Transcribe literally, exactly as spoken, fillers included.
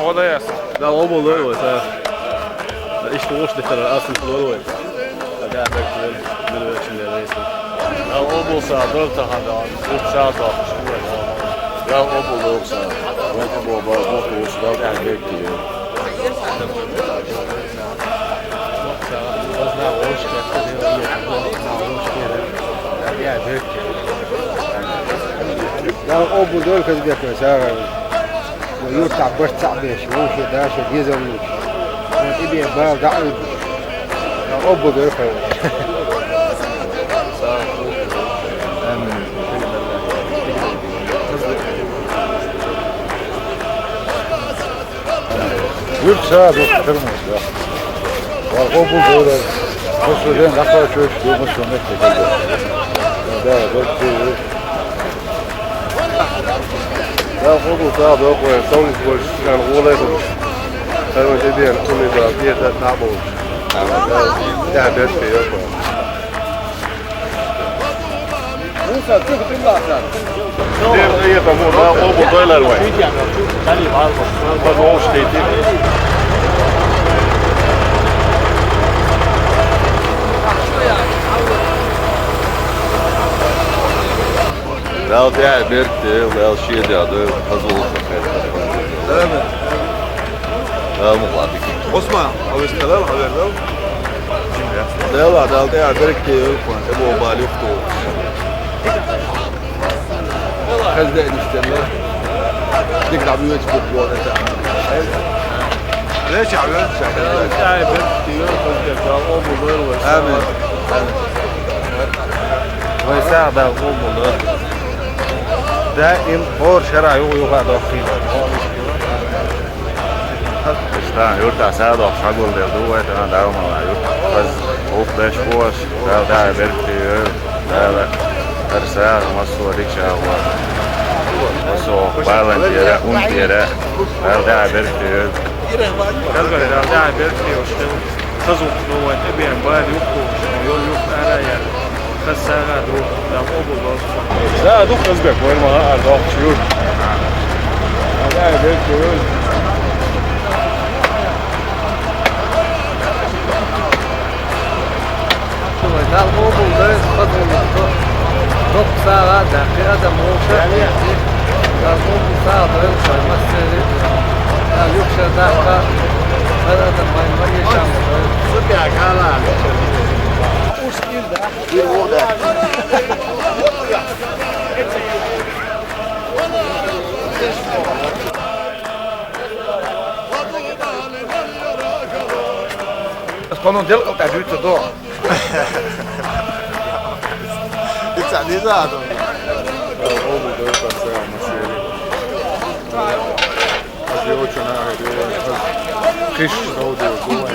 Подаяс. Да, обул дойла вай, са. Иштта вуш дехар асин лойла вай. Ага, бек лойла, мир вечин да рейс. Да, обул са, дойла тахан да, вуш са, да. Да, обул дойла са. Вай, обул, ба, бу, вуш, да, да, бек, да. Дала обул дойла Казбека, сагӀа. Вай юртахь барт цхьаъ беш, вовшийн, дашен дезал луш. Вай тӀебеа бала дӀа а уьдуш. Дала обул дойла хьо. Амин. Юрт са дукха хир ма ду. Вай обул дойла. Массо ден дӀакхачош ду, массо метте хир ду. Да, дойла. Да, обул са дойла, вай совлис больше, шкан гӀоле гӀулуш. Хьарва де дер, кули да, дер да, набулш. Да, да, берте йокъа. Муса, цу хутин бахсан. Дер да, ета, му, да, обул дойла вай. Дали варма. Ба, ну, уж тейти. Дала тӀехь берте, Дала шеде а дойла, хаза волчу хир. Амин. Дала мукъ лахь дика. Осман, хьо вист хилал, хьо вердал? Дала, Дала тӀехь берте йойла хьуна, тӀе бо бала юхту. Хаза деънаш делла. Дика дӀабоьлча бу боху аса. Леча хьавер, ша хаза. Ай, бер, тиё, хаза, Дала обул дойла вай. Амин. Амин. Вай сагӀа Дала обул дойла. Даим хӀора шера юха-юха дохкийла. Иштта, юртахь сагӀа дохкуш хьагулделла ду вай, тахана Дала мукъ лахь юрт. Хаза, гӀуллакх деш бу аша, Дала тӀехь берте йойла. Дала хӀара сагӀа массо а дика чӀагӀо. Массо а балан тӀера, ун тӀера. Дала тӀехь берте йойла. Дала тӀехь берте йойла. Хаза вахт ду вайн, тӀебеан бала юхту, йо юхту ара яр. Хаза сагӀа ду, Дала обул дойла. СагӀа ду Казбек, вайн ма а дохкуш юрт. Дала тӀехь берте йойла. Дала обул дойла, хаза волчу. Доккха сагӀа а даьккхи, адам вовшах а вийти. Дала обул сагӀа дойла шоай массеран а. Дала юха шера даккха, хӀара адам вайн ма эшам дойла. Ас кхунна делкъал тӀе дуьйцур ду. Иццахь деза а ду. Ас йочу нахе, ас кхиш сов деза.